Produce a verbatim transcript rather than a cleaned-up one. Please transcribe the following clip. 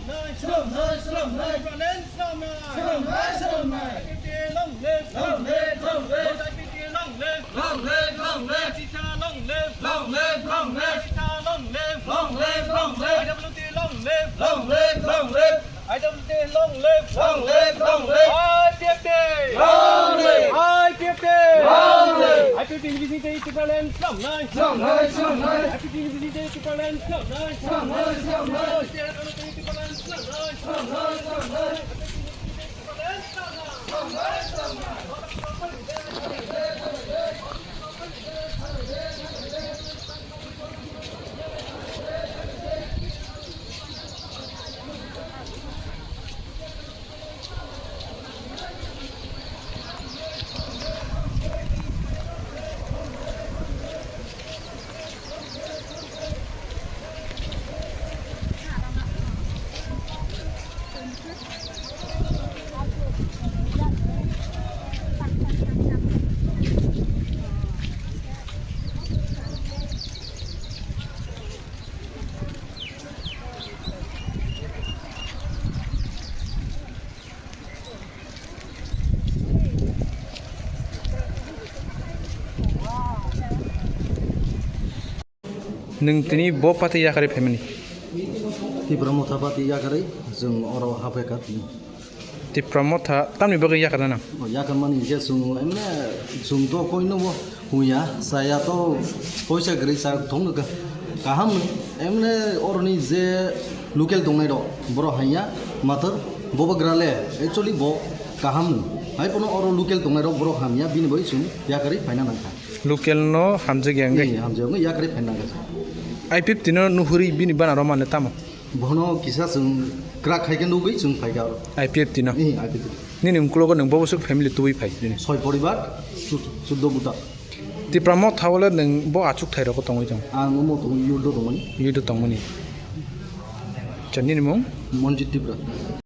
Swnamnai, swnamnai. Tipraland swnamnai. Swnamnai, swnamnai. I P F T long live. Long live, long live. Vote I P F T long live. Long live, long live. Atisa long live. Long live, long live. Atisa long live. Long live, long live. I W T long live. Long live, long live. I W T long live. Long live, long live. I P F T. Long live. I P F T. Long live. I P F T ni bising tei Tipraland swnamnai. Swnamnai, swnamnai. I P F T ni bising tei Tipraland swnamnai. Swnamnai, swnamnai. Nwng tini bo party yakarwi phaimani? Tipra Motha party yakarwi chwng oro haphai kha tini. Tipra Motha tamni bagwi yakarna nang? O yakarmani je chwng emne chwng to koino bo huya, saya to poisa kwrwi sa thongno ka-, kaham emne oroni je local tongnai rok borok haiya mathar bobagra le actually bo kaham hai pono oro local tongnai rok borok hamya bini bai chwng yakarwi phaina nangkha. Local no hamjakya wngwi? Ee, hamjakya wngwi yakarwi phaina nangkha. I P F T no nuhuri bini bana rw mani tamo? Bono kisa chwng kwrak khai khe nugwi chwng phaikha oro. I P F T no? Ee, I P F T. Nini ukologo nwng bo bwswk family tubui phai nini? Soi poribar, chu-, chuddo buta. Tipra Motha o le nwng bo achukthai rok tongwi tong? Ang omo tongo, youth o tongmani. Youth o tongmani. Acha, nini mung? Monjit Tipra.